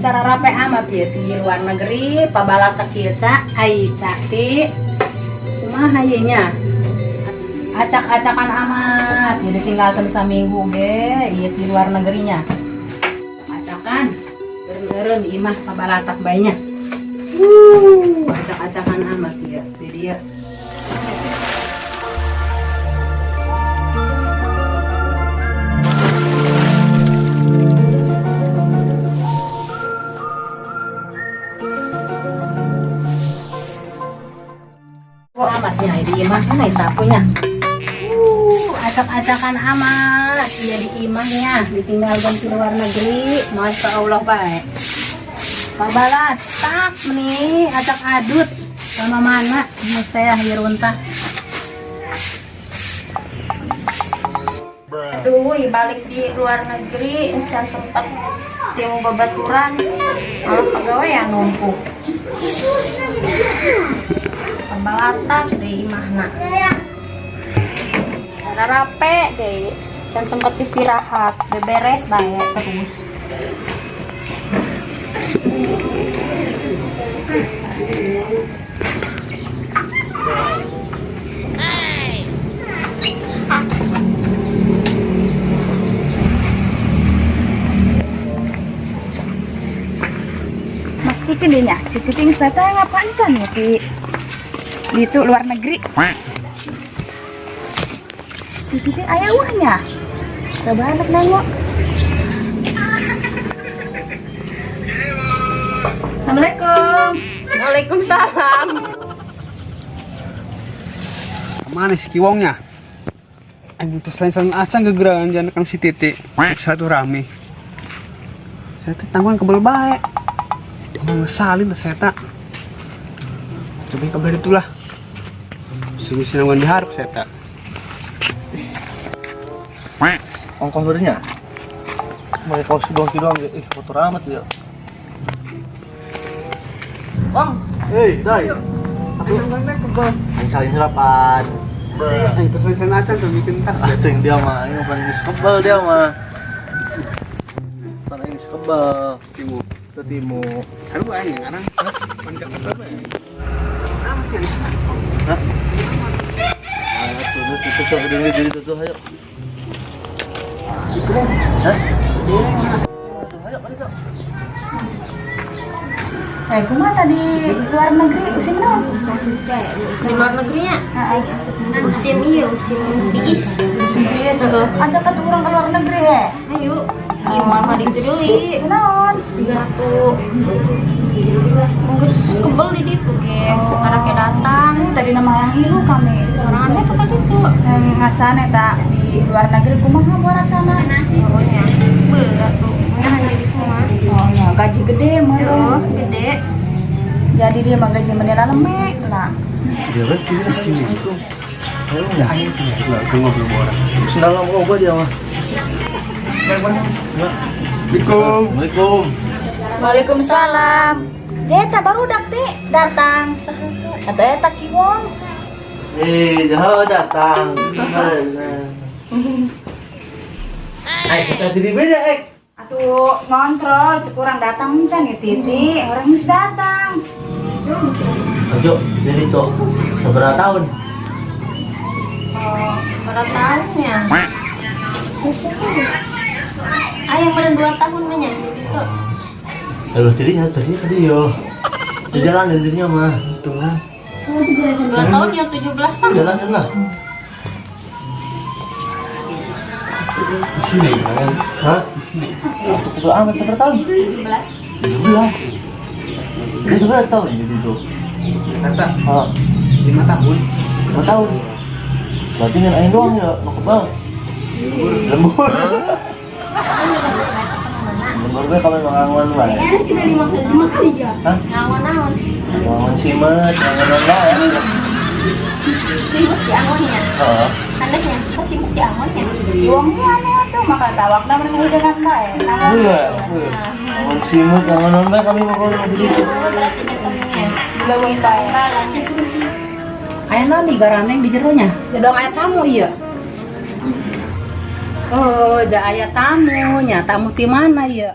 Cara rape amat ya di luar negeri pabalatak ieu ca ai ca ti kumaha ieu nya acak-acakan amat jadi tinggalkan saminggu ge ieu di luar negerinya acak-acakan eureun imah pabalatak bae nya. Acak-acakan amat ya di dia. Amatnya di imah kan ai sapunya. Acak-acakan amat iya di imahnya ditinggalkan di luar negeri. Masya Allah baik pabalatak nih acak adut sama mana saya hiruntah. Aduh, balik di luar negeri encan sempat timu babaturan malah pegawai yang numpuk. Pabalatak di imahna. Rape deh, can sempat istirahat, beberes bae terus. Mas Titin deh nya, si Titin geus datang apa encan ya ti? Di itu luar negeri. Si Titin aya wahnya. Coba anak nengok. Assalamualaikum. Waalaikumsalam. Mana si Kiwongnya? Aing teh selain acan gegeran jangan kan si Titi. Satu rame. Saya teh tanggungan kebel bae. Emang salin teh saya tak. Coba kabar itulah. Sungguh sinangan diharap saya tak. Ongkos bernya. Pakai kaos doang ih kotor amat ya. Bang, hei, dai. Aku aing salin selapan. Aing teh selain acan tuh bikin tas. Ah, yang dia mah, ini paling geus kebal dia mah. Paling geus kebal. Timu. Itu timu. Aduh aing ngarang. Pancak berapa ya? Amat ya. Hah? Ah, tuh, itu sok dulu jadi tuh ayo. Hah? Ayo, mari sok. Kumaha tadi luar negeri usim naon? Di luar negerinya musim iya musim tiis. Usim tiis. Ajak atuh urang ke luar negeri he. Ayo, iya moal mah ditu deui. Kunaon? Atuh geus kebel di ditu ge, anaknya datang. Tadi nama yang ilu kami. Sorangan teh ke ditu. Yang ngasan eta di luar negeri kumaha buat rasana? Oh nya, beuh atuh, nya hanya di kumaha. Oh nya gaji gede meureun. Tuh, gede. Jadi dia mah gaji menela leme lah. Dia berarti di sini. Ayo ya. Aing tuh enggak ngobrol sama orang. Sendal ngomong gua dia mah. Assalamualaikum. Assalamualaikum. Waalaikumsalam. Eta baru dak ti datang. Atau eta Kiwong. Jauh datang. Eh, bisa jadi beda, eh. Atuh ngontrol cek urang datang encan ya Titi, orang geus datang. Ojo, jadi tuh seberapa tahun? Oh, berapa tahunnya? Ayah baru 2 tahun mah nya di ditu. Lalu jadi ya, tadi tadi yo. Di jalan jadinya mah. Tuh lah. 2 tahun ya 17 tahun. Jalanin lah. Di sini kan. Hah? Di sini. Itu amat seberapa tahun? 17. 17. Dia seberapa tahun jadi tuh? Jakarta Hah, 5 tahun. 5 tahun. Berarti ngan aing doang ya, mau kebal. Lembur. Lembur gue kalau ngangon mana? Hah? Ngangon-ngangon. Ngangon simet, ngangon apa ya? Sibuk di angonnya. Heeh. Anehnya, kok sibuk di angonnya? Kiwongnya aneh atuh maka tawakna mun hidangan bae. Iya. Ngangon simet, ngangon apa kami mau kalau Di leuweung berarti jatuhnya. Leuweung bae. Balanya. Aya naon di garaneng di jeronya? Dong aya tamu ieu. Oh, ja aya tamunya, tamu ti mana ieu?